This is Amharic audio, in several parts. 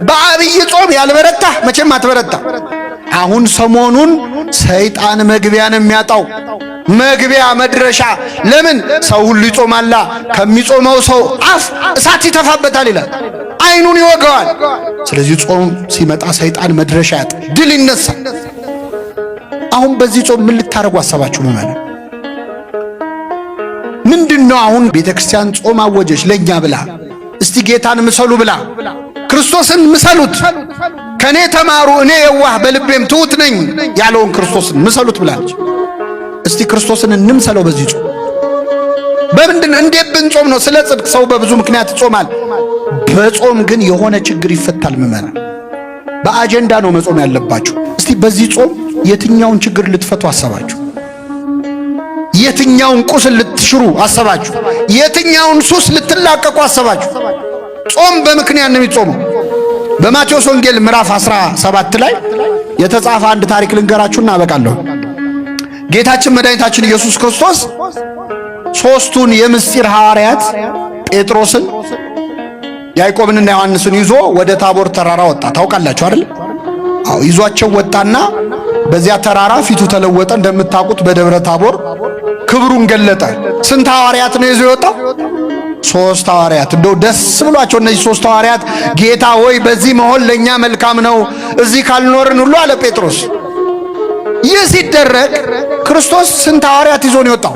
በአብይ ጾም ያልበረታ መቼም አትበረታ። አሁን ሰሞኑን ሰይጣን መግቢያን የሚያጣው መግቢያ መድረሻ። ለምን ሰው ሁሉ ይጾማላ? ከሚጾመው ሰው አፍ እሳት ይተፋበታል ይላል፣ አይኑን ይወገዋል። ስለዚህ ጾም ሲመጣ ሰይጣን መድረሻ ያጣ፣ ድል ይነሳል። አሁን በዚህ ጾም ምን ልታደርጉ አሰባችሁ? ምዕመናን ምንድን ነው አሁን ቤተ ክርስቲያን ጾም አወጀች ለእኛ ብላ፣ እስቲ ጌታን ምሰሉ ብላ፣ ክርስቶስን ምሰሉት፣ ከእኔ ተማሩ፣ እኔ የዋህ በልቤም ትሑት ነኝ ያለውን ክርስቶስን ምሰሉት ብላለች። እስቲ ክርስቶስን እንምሰለው በዚህ ጾም። በምንድን እንዴት ብንጾም ነው? ስለ ጽድቅ ሰው በብዙ ምክንያት ይጾማል። በጾም ግን የሆነ ችግር ይፈታል። ምዕመናን በአጀንዳ ነው መጾም ያለባችሁ። እስቲ በዚህ ጾም የትኛውን ችግር ልትፈቱ አሰባችሁ? የትኛውን ቁስል ልትሽሩ አሰባችሁ? የትኛውን ሱስ ልትላቀቁ አሰባችሁ? ጾም በምክንያት ነው የሚጾመው። በማቴዎስ ወንጌል ምዕራፍ 17 ላይ የተጻፈ አንድ ታሪክ ልንገራችሁና አበቃለሁ። ጌታችን መድኃኒታችን ኢየሱስ ክርስቶስ ሦስቱን የምስጢር ሐዋርያት ጴጥሮስን፣ ያዕቆብንና ዮሐንስን ይዞ ወደ ታቦር ተራራ ወጣ። ታውቃላችሁ አይደል? አዎ፣ ይዟቸው ወጣና በዚያ ተራራ ፊቱ ተለወጠ። እንደምታውቁት በደብረ ታቦር ክብሩን ገለጠ። ስንት ሐዋርያት ነው ይዞ የወጣው? ሶስት ሐዋርያት። እንደው ደስ ብሏቸው እነዚህ ሶስት ሐዋርያት ጌታ ሆይ በዚህ መሆን ለኛ መልካም ነው፣ እዚህ ካልኖርን ሁሉ አለ ጴጥሮስ። ይህ ሲደረግ ክርስቶስ ስንት ሐዋርያት ይዞ ነው የወጣው?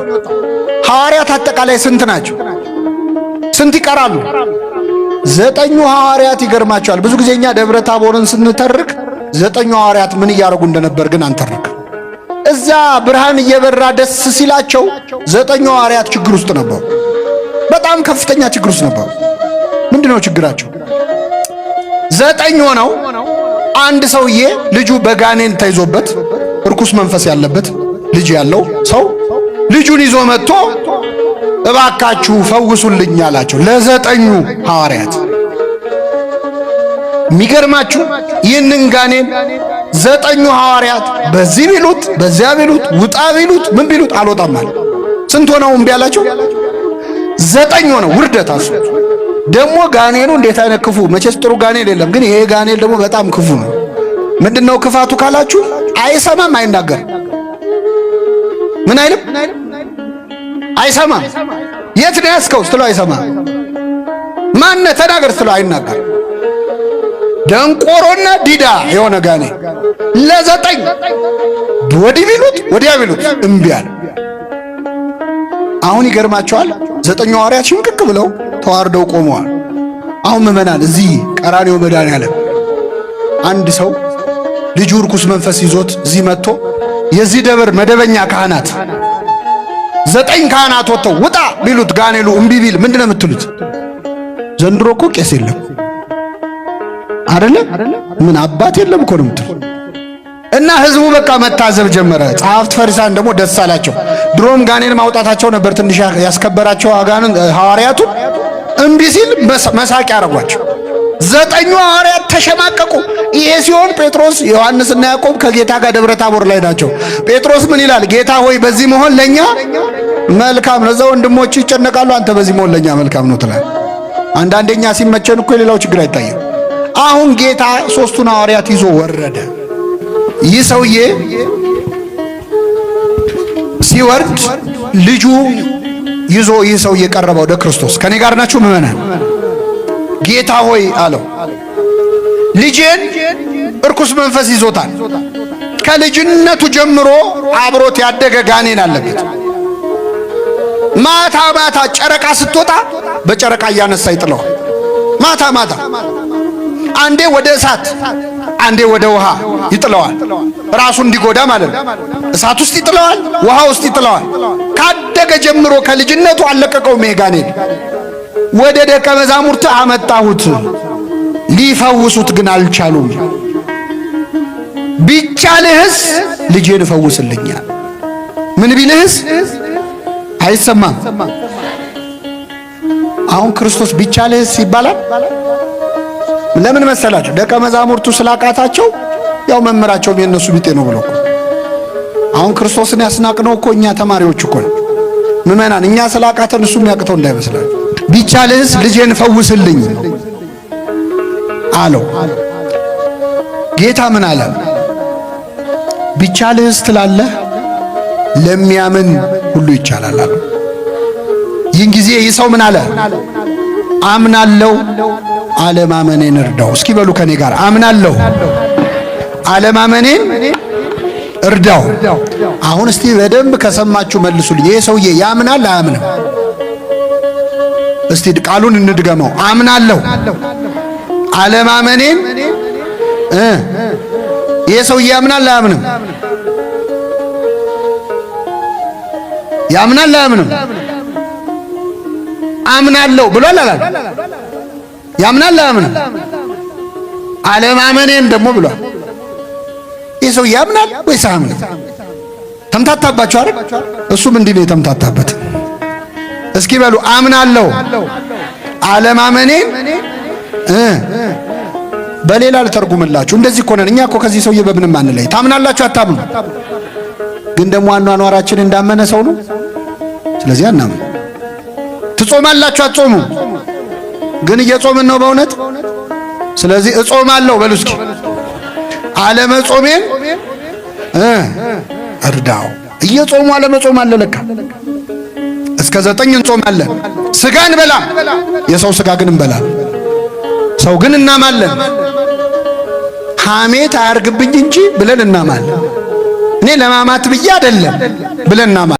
ሐዋርያት አጠቃላይ ስንት ናቸው? ስንት ይቀራሉ? ዘጠኙ ሐዋርያት። ይገርማቸዋል። ብዙ ጊዜ እኛ ደብረ ታቦርን ስንተርክ ዘጠኙ ሐዋርያት ምን እያደረጉ እንደነበር ግን አንተርክ። እዛ ብርሃን እየበራ ደስ ሲላቸው ዘጠኙ ሐዋርያት ችግር ውስጥ ነበሩ። በጣም ከፍተኛ ችግር ውስጥ ነበሩ። ምንድነው ችግራቸው? ዘጠኝ ሆነው አንድ ሰውዬ ልጁ በጋኔን ተይዞበት እርኩስ መንፈስ ያለበት ልጅ ያለው ሰው ልጁን ይዞ መጥቶ እባካችሁ ፈውሱልኝ አላቸው ለዘጠኙ ሐዋርያት። የሚገርማችሁ ይህንን ጋኔን ዘጠኙ ሐዋርያት በዚህ ቢሉት በዚያ ቢሉት ውጣ ቢሉት ምን ቢሉት አልወጣም አለ። ስንት ሆነው እምቢ አላቸው? ዘጠኝ ሆነው። ውርደት አሱ ደግሞ ጋኔኑ እንዴት አይነት ክፉ! መቼስ ጥሩ ጋኔን የለም፣ ግን ይሄ ጋኔን ደግሞ በጣም ክፉ ነው። ምንድነው ክፋቱ ካላችሁ አይሰማም፣ አይናገርም። ምን አይልም፣ አይሰማም። የት ነው ያስከው ስትለው አይሰማም። ማነህ ተናገር ስትለው አይናገርም። ደንቆሮና ዲዳ የሆነ ጋኔን ለዘጠኝ ወዲህ ቢሉት ወዲያ ቢሉት እምቢ አለ። አሁን ይገርማቸዋል። ዘጠኙ ሐዋርያት ሽምቅቅ ብለው ተዋርደው ቆመዋል። አሁን ምዕመናን እዚህ ቀራንዮ መድኃኔዓለም አንድ ሰው ልጁ ርኩስ መንፈስ ይዞት እዚህ መጥቶ የዚህ ደብር መደበኛ ካህናት ዘጠኝ ካህናት ወጥተው ውጣ ቢሉት ጋኔሉ እምቢ ቢል ምንድን ነው የምትሉት? ዘንድሮ እኮ ቄስ የለም አይደለ? ምን አባት የለም እኮ ነው የምትሉት። እና ህዝቡ በቃ መታዘብ ጀመረ። ጸሐፍት ፈሪሳን ደግሞ ደስ አላቸው። ድሮም ጋኔን ማውጣታቸው ነበር ትንሽ ያስከበራቸው አጋንን ሐዋርያቱ እምቢ ሲል መሳቂያ ያደረጓቸው። ዘጠኙ ሐዋርያት ተሸማቀቁ። ይሄ ሲሆን ጴጥሮስ፣ ዮሐንስና ያዕቆብ ከጌታ ጋር ደብረ ታቦር ላይ ናቸው። ጴጥሮስ ምን ይላል? ጌታ ሆይ በዚህ መሆን ለኛ መልካም ነው። እዛ ወንድሞች ይጨነቃሉ፣ አንተ በዚህ መሆን ለኛ መልካም ነው ትላለህ። አንዳንደኛ ሲመቸን እኮ የሌላው ችግር አይታየም። አሁን ጌታ ሶስቱን ሐዋርያት ይዞ ወረደ። ይህ ሰውዬ ሲወርድ ልጁ ይዞ ይህ ሰውዬ ቀረበ ወደ ክርስቶስ። ከኔ ጋር ናችሁ ምዕመናን? ጌታ ሆይ አለው፣ ልጄን እርኩስ መንፈስ ይዞታል። ከልጅነቱ ጀምሮ አብሮት ያደገ ጋኔን አለበት። ማታ ማታ ጨረቃ ስትወጣ በጨረቃ እያነሳ ይጥለዋል። ማታ ማታ አንዴ ወደ እሳት አንዴ ወደ ውሃ ይጥለዋል። ራሱ እንዲጎዳ ማለት ነው። እሳት ውስጥ ይጥለዋል፣ ውሃ ውስጥ ይጥለዋል። ካደገ ጀምሮ ከልጅነቱ አልለቀቀውም። ይሄ ጋኔን ወደ ደቀ መዛሙርት አመጣሁት፣ ሊፈውሱት ግን አልቻሉም። ቢቻልህስ ልጄን እፈውስልኛል። ምን ቢልህስ አይሰማም። አሁን ክርስቶስ ቢቻልህስ ይባላል። ለምን መሰላችሁ? ደቀ መዛሙርቱ ስላቃታቸው ያው መምህራቸውም የነሱ ቢጤ ነው ብሎ አሁን ክርስቶስን ያስናቅነው እኮ እኛ ተማሪዎች እኮ ነው። ምዕመናን እኛ ስላቃተን እሱ የሚያቅተው እንዳይመስላችሁ። ቢቻልህስ ልጄን ፈውስልኝ። አለው። ጌታ ምን አለ? ቢቻልህስ ትላለህ? ለሚያምን ሁሉ ይቻላል አለው። ይህን ጊዜ ይህ ሰው ምን አለ? አምናለሁ፣ አለማመኔን እርዳው። እስኪ በሉ ከኔ ጋር አምናለሁ፣ አለማመኔን እርዳው። አሁን እስቲ በደንብ ከሰማችሁ መልሱልኝ። ይሄ ሰውዬ ያምናል አያምንም? እስቲ ቃሉን እንድገመው። አምናለሁ አለማመኔን ይሄ ሰውዬ ያምናል አያምንም? ያምናል አያምንም? አምናለሁ ብሏል አላለም? ያምናል አያምንም? አለማመኔን ደግሞ ብሏል። ይህ ሰው ያምናል ወይስ አያምንም? ተምታታባችሁ አይደል? እሱም እንዲህ ነው የተምታታበት። እስኪ በሉ አምናለሁ አለማመኔን በሌላ ልተርጉምላችሁ። እንደዚህ እኮ ነን እኛ እኮ ከዚህ ሰውዬ በምንም አንለይ። ታምናላችሁ አታምኑ? ግን ደግሞ አኗኗራችን እንዳመነ ሰው ነው። ስለዚህ አናምን። ትጾማላችሁ አትጾሙ? ግን እየጾምን ነው በእውነት። ስለዚህ እጾማለሁ በሉ እስኪ። አለመጾሜን እርዳው። እየጾሙ አለመጾም አለ ለካ። እስከ 9 እንጾማለን። ስጋ እንበላ፣ የሰው ስጋ ግን እንበላለን። ሰው ግን እናማለን። ሐሜት አያርግብኝ እንጂ ብለን እናማለን። እኔ ለማማት ብዬ አይደለም ብለን እናማለን።